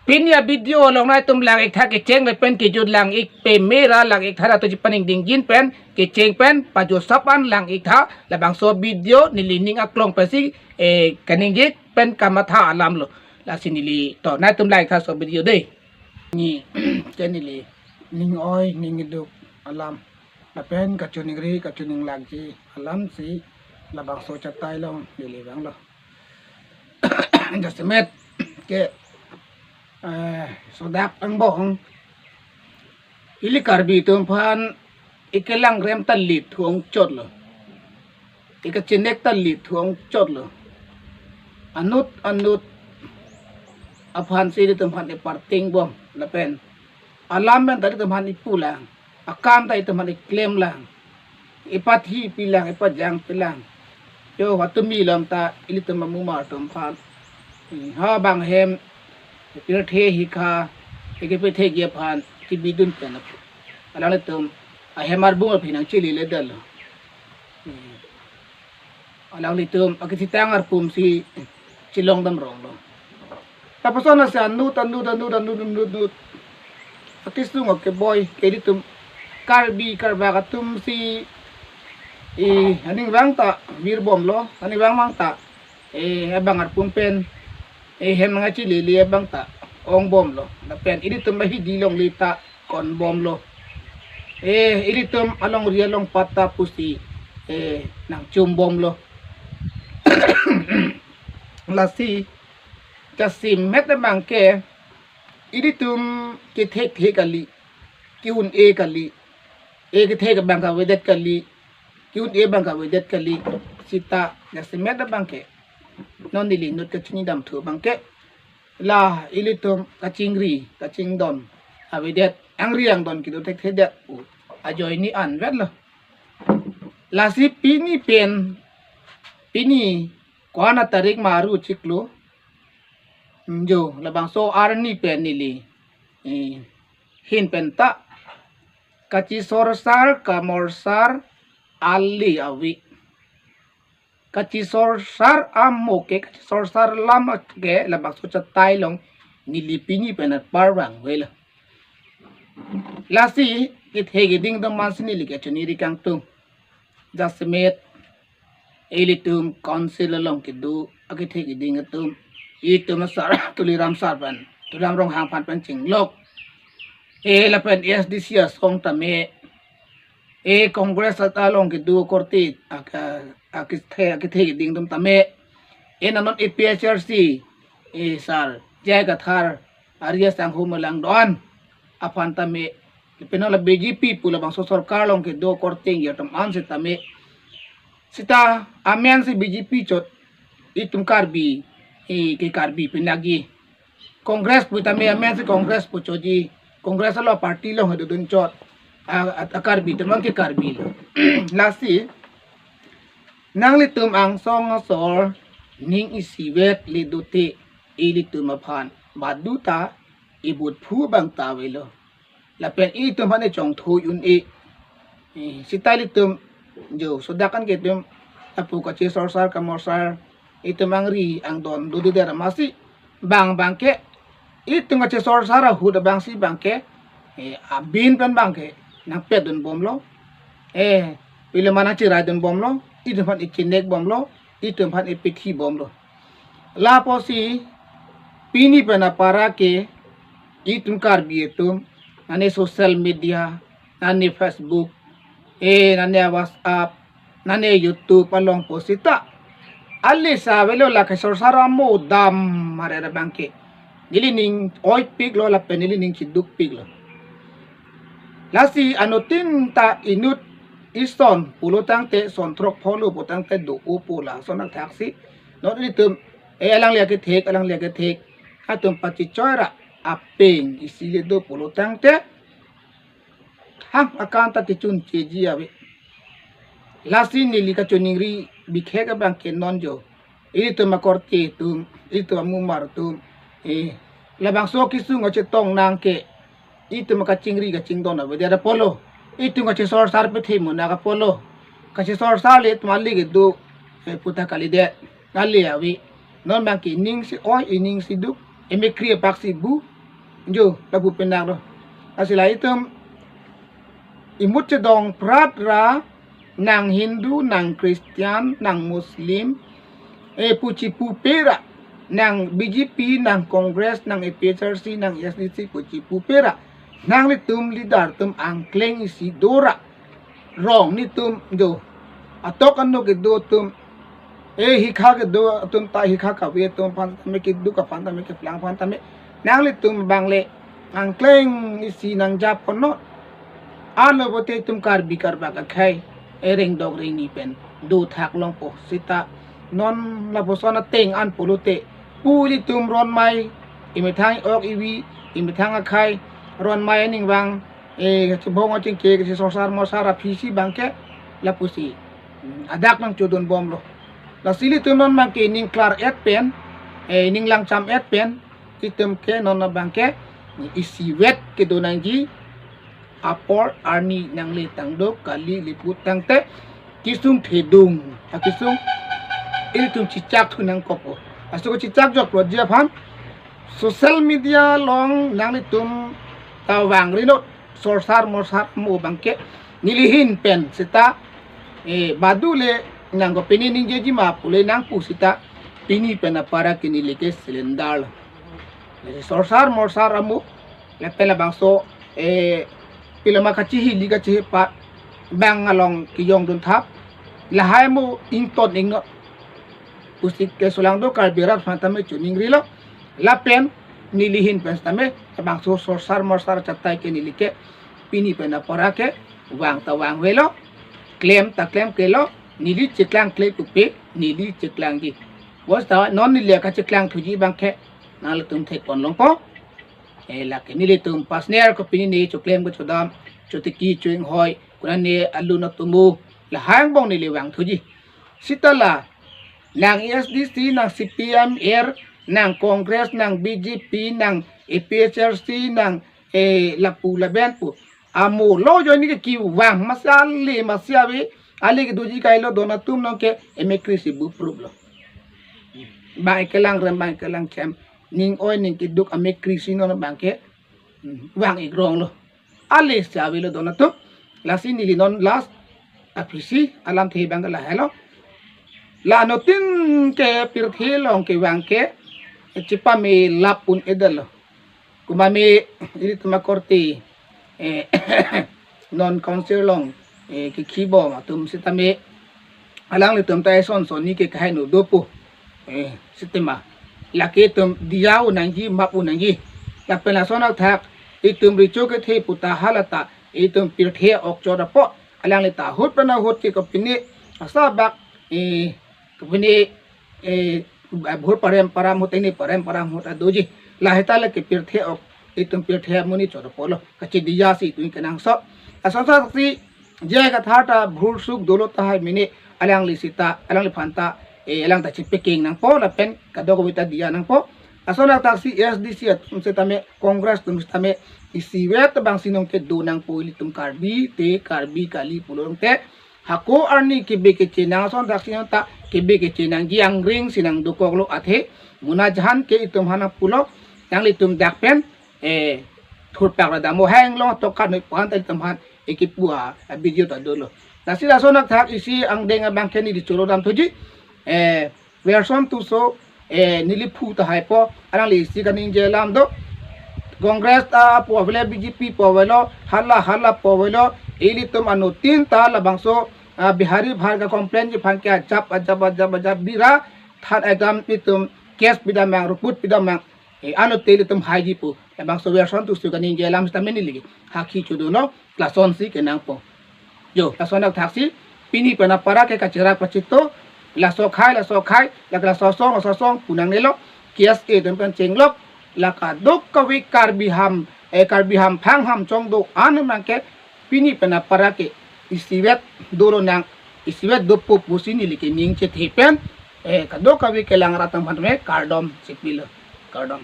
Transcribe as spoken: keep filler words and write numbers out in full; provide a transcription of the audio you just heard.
Pini a-video along nangtum lang-iktha, kecheng lapen kejut lang-ik peme ra lang-iktha, rat tu chepaningdingjin pen kecheng pen pajosap an lang-iktha. Labangso video neli ning aklong pensi, eh, kaningje pen kamatha alam lo. Lasi neli to nangtum lang-iktha laso video dei. Ni ke neli ning oi ning iduk alam lapen kachiningri kachininglangji alamsi labangso chatai along neli vanglo. Jasemet ke, eh, sodak angbong ili Karbi atum aphan ikelang rem ta lip thuong chot lo. Ikachinek ta lip thuong chot lo. Anut anut aphansi ilitum aphan iparting bom lapen alam pen ta ilitum aphan ipulang, akam ta ilitum aphan iklemlang, ipathi pilang, ipajang pilang. Jo, hatumi lam ta ilitum amumar atum aphan, hmm, ha bang hem pirthe hikha ikepethegi aphan kebidun pen alanglitum ahem arbung aphi nangchili ledal lo. Hmm. Alanglitum akithitang arpumsi chelong dam rong lo. Lapuson asi anut anut anut anut anut anut akesung akeboi ke ilitum Karbi Karbak atumsi, eh, aning vang ta vir bom lo, aning vang vang ta, eh, abang arpum pen, eh, hem nangchilili abang ta ong bom lo. Lapen ilitum ahidi longle ta kon bom lo. Eh, ilitum alongri alongpat ta pusi, eh, nangchum bom lo. Lasi jasemet abang ke ilitum kethekthe kali, ke-un-e kali, eh, kethek abang kavedet kali, ke-un-e abang kavedet kali. Sita jasemet abang ke non neli inut kachinidamthu abang ke la ilitum kachingri kachingdon avedet, angri angdon kedo thekthedet pu ajoine anvet lo. Lasi pini pen, pini ko-an atarik ma, aru chiklo, mm, jo, labangso arni pen neli, eh, hin pen ta kachesorsar kamorsar ale ave. Kachesorsar amo ke, kachesorsar alam ke labangso chatai along neli pini pen apar vangve lo. Lasi kethe keding atum aphansi neli kachiningri kangtung. Jasemet ilitum council along kedo akethe keding atum, itum asar Tuliram sar pen, Tuliram Ronghang aphan pen chinglok, eh, lapen A S D C asong tame, eh, Congress along kedo korte aka, akethe, akethe keding atum tame, eh, nanon A P H L C, eh, sar J I Kathar, Arya Sangho Malang do-an aphan tame, lapen la B J P pu labangso sorkar along kedo korte ingjir atum an setame, sita amen si B J P chot, itum Karbi, eh, ke Karbi penagi. Congress pu tame amen si Congress pu chotji, Congress alo party along he dodun chot, a, a, a Karbi atum ke Karbi lo. Lasi nanglitum angsong asor ning isivet le dote, ilitum aphan badu ta ibut phu abang ta avelo. Lapen itum aphan ichongthui un-e. Eh, sita ilitum jo sodak an ke itum apu kachesorsar kamorsar, itum angri angdon dodedet amatsi bang bang ke, itum kachesorsar ahut abangsi bang ke, eh, abin pen bang ke nangpetdun bomlo. Eh, pilo ma nangcheraidun bomlo, itum aphan ichinek bomlo, itum aphan ipethi bomlo. Lapusi pini pen apara ke itum Karbi atum, nane social media, nane Facebook, eh, nane WhatsApp, nane YouTube along pu sita ale sa avelo, la kachesorsar amo dam mare ra bang ke. Neli ning oipik lo lapen neli ning chidukpik lo. Lasi anuttin ta inut ison pulo tangte, son throk pholo pu tangte do-o pu lason athaksi non ilitum, eh, alangli akethek, alangli akethek atum pachichoi ra apeng isi le do pulo tangte, hang akam ta kechun cheji ave. Lasi neli kachiningri bikhe ke bang ke non jo, ilitum akorte atum, ilitum amumar atum, eh, labangso kesung achetong nang ke, itum kachingri kachingdon avedet apotlo, itum kachesorsar pethe munak apotlo. Kachesorsar le itum ale kedo, eh, pu ta kalidet, ale ave. Non bang ke ining si oi, ining si duk, emekri apak si bu, Jo, lapu penak do. Lasi la itum imut chedong prat ra, nang Hindu, nang Christian, nang Muslim, eh, pu chipupe ra, nang B J P, nang Congress, nang A P H L C, nang A S D C pu chipupe ra, nanglitum leader atum angkleng isi do ra, rong nitum do, atok anok kedo atum, eh, hikha kedo atum ta, hikha kave atum aphan tame, keduk aphan tame, keplang aphan tame, nanglitum abang le angkleng isi nangjap kono. Ano bote itum Karbi Karbak akhei, eh, rengdok rengni pen dothak longpo. Seta non lapuson ateng an pulote, pu ilitum ronmai, imethang ok ivi, imethang akhei, ronmai aningvang, eh, chibong achingke, kachisorsar morsar aphisi abangke, lapusi, hmm, adak nangchodun bomlo. Lasi ilitum non abangke ning klar et pen, eh, ning langcham et pen, itum ke non abangke isivet kedo nangji apor arni nangle tangdok kali liput tangte kesung thedung, akesung ilitum chichak thu nangkokpo. Laso kechechak joklo ji aphan social media along nanglitum ta vangri non, sorsar morsar amo abangke neli ahin pen seta, eh, badu le nangkok, pini ningjeji ma pule nangpu seta pini pen apara ke neli ke surrender lo. Sorsar morsar amo, lapen labangso, eh, piloma kachihili kachihipat abang along kejongdun thap, lahai amo ington ingno pusi ke solangdo Karbi arat aphan tame choningrilo. Lapen neli ahin pen tame labangso sorsar morsar chatai ke neli ke pini pen apara ke vang ta vangvelo, klem ta klemklelo, neli cheklang kle pupe neli cheklangji. Bos ta non neli kacheklang thuji abangke nanglitum thekpon longpo. Eh, lake nelitum personal ko pini ne choklem kechodam, chotiki choinghoi, konane alun atomo, lahai angbong neli vang thuji. Seta la nang A S D C, nang C P I M R, nang Congress, nang B J P, nang A P H L C, nang, eh, lapu laben pu amo lo ajoine ke kevang, masi ale masi ave, ale kedoji kailo, don atum nonke emekri si buprup lo. Bang kelang rem, bang kelang chem, ning oi ning keduk amekri si non abangke, hmm, vang-ik rong lo. Ale si avelo don atum. Lasi neli non last aphisi alamthe abangke lahelo. La anuttin ke pirthe along kevang ke chepame lap un-edetlo. Kumame ilitum akorte, eh, non council along, eh, kekhi bom atum sitame alanglitum ta eson son ni ke kaheno dopo. Eh, sitema lake itum diya un nangji, map un nangji. Lapen lason athak itum recho kethe puta halata itum pirthe ok chot apot alangli ta ahut pen ahut ke kopine asabak, eh, kopine, eh, bhur parem param ahut, ini parem param ahut adoji. Lahai ta lake pirthe ok, itum pirthe amonit chot apotlo. Kachidiya si itum kenangsot. Asonsa si J I Kathar ta bhur suk dolo tahai mene alangli sita, alangliphan ta, eh, alang ta chepekeng nangpo lapen kadokave ta diya nangpo. Lason athak si A S D C atum sitame, Congress atum sitame isivet abang si nonke do nangpo, ilitum Karbi te Karbi kali pulo tangte hako arni kebe keche nang, lason athak si nonta kebe keche nangji, angring si nangdokoklo, athe muna jahan ke itum aphan pulo, nanglitum dak pen, eh, thurpak ra damo heng long tokan noi phan ta itum aphan ekipu a, a video ta dolo. Lasi lason athak isi angdeng abangke neli choro dam thuji, eh, Welson Tisso, eh, neli phu tahaipo, alangli isi kaningje alam do. Congress ta pu avelo, B J P pu avelo, hala hala pu avelo, ilitum anuttin ta labangso, ah, Bihari bhar ka complain ji aphan ke ajap ajap ajap ajap bira, than agam itum case pidam mang, report pidam mang, eh, ano te ilitum haiji pu labangso Welson Tisso kaningje alam sitame neli ke hakhi chodono, lasonsi kenangpo. Jo, lason athak si pini pen apara ke kachirak pachito, laso akhai, laso akhai, lake laso asong, laso asong pu nangnelo, K S A atum pen chenglok, la kadokave Karbi ham, eh, Karbi hamphang hamchong do-an abangke pini pen apara ke isivet dolo nang, isivet dopo pusi neli ke ning chethe pen, eh, kadokave kelang rat atum aphan me kardom si pilo, kardom.